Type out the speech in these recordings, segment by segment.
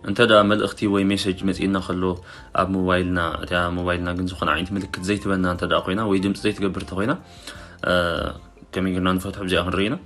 እንተ ደኣ መልእኽቲ ወይ ሜሴጅ መጺእና ከሎ ኣብ ሞባይልና፣ እታ ሞባይልና ግን ዝኾነ ዓይነት ምልክት ዘይትበና እንተ ደኣ ኮይና ወይ ድምጺ ዘይትገብር እንተ ኮይና፣ እ፣ ከመይ ጌርና ንፈትሖ ብዚኣ ክንርኢ ኢና።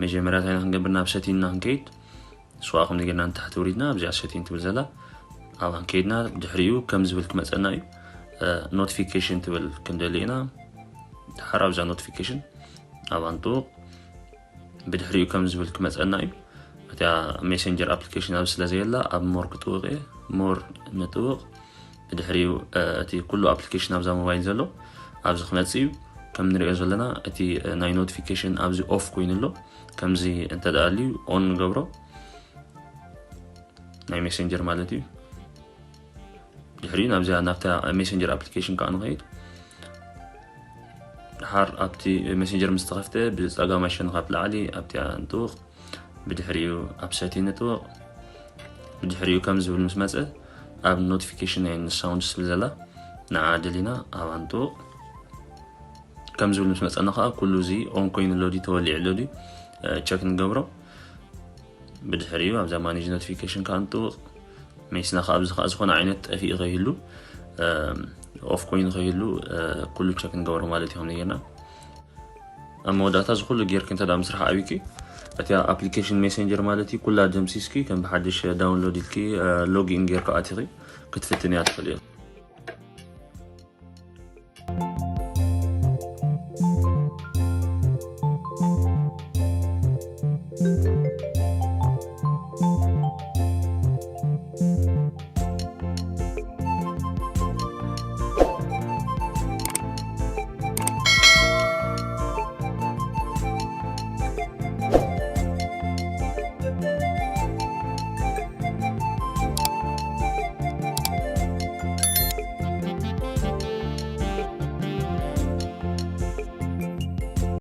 መጀመርያ እንታይ ኢና ክንገብር? ናብ ሰቲንና ክንከይድ። እሱ ከዓ ከም ጌርና ንታሕቲ ውሪድና ኣብዚኣ ሰቲን ትብል ዘላ ኣብኣ ከይድና ድሕሪኡ ከም ዝብል ክመፀና እዩ። ኖቲፊኬሽን ትብል ክንደሊ ኢና። ድሓር ኣብዛ ኖቲፊኬሽን ኣብኣ ንጥውቕ። ብድሕሪኡ ከም ዝብል ክመፀና እዩ። እቲኣ ሜሴንጀር ኣፕሊኬሽን ኣብዚ ስለ ዘየላ ኣብ ሞር ክጥውቕ እየ። ሞር ንጥውቕ። ብድሕሪኡ እቲ ኩሉ ኣፕሊኬሽን ኣብዛ ሞባይል ዘሎ ኣብዚ ክመፅእ እዩ። ከም ንሪኦ ዘለና እቲ ናይ ኖቲፊኬሽን ኣብዚ ኦፍ ኮይኑ ኣሎ። ከምዚ እንተ ደኣ ኣልዩ ኦን ንገብሮ፣ ናይ ሜሴንጀር ማለት እዩ። ድሕሪኡ ናብዚኣ ናብታ ሜሴንጀር ኣፕሊኬሽን ከዓ ንኸይድ። ድሓር ኣብቲ ሜሴንጀር ምስ ተኸፍተ ብፀጋማይ ሸነኽ ኣብ ላዕሊ ኣብቲኣ ንጥውቕ። ብድሕሪኡ ኣብ ሰቲን ንጥውቕ። ብድሕሪኡ ከም ዝብል ምስ መፀ ኣብ ኖቲፊኬሽን ናይ ሳውንድ ስብል ዘላ ንዓ ደሊና ኣብኣ ንጥውቕ። ከም ዝብል ምስ መፀና ከዓ ኩሉ እዚ ኦን ኮይኑ ኣሎ ድዩ ተወሊዑ ኣሎ ድዩ ቸክ ንገብሮ። ብድሕሪኡ ኣብዛ ማኔጅ ኖቲፊኬሽን ከዓ ንጥውቕ። ሜስና ከዓ ኣብዚ ከዓ ዝኾነ ዓይነት ጠፊኡ ከይህሉ ኦፍ ኮይኑ ከይህሉ ኩሉ ቸክ ንገብሮ ማለት እዩ። ከም ጌርና ኣብ መወዳእታ እዚ ኩሉ ጌርኪ እንተ ምስ ረሓ ኣብኪ እቲኣ ኣፕሊኬሽን ሜሴንጀር ማለት እዩ ኩላ ደምሲስኪ ከም ብሓድሽ ዳውንሎድ ኢልኪ ሎጊን ጌርካ ኣቲኺ ክትፍትንያ ትኽእል እዩ።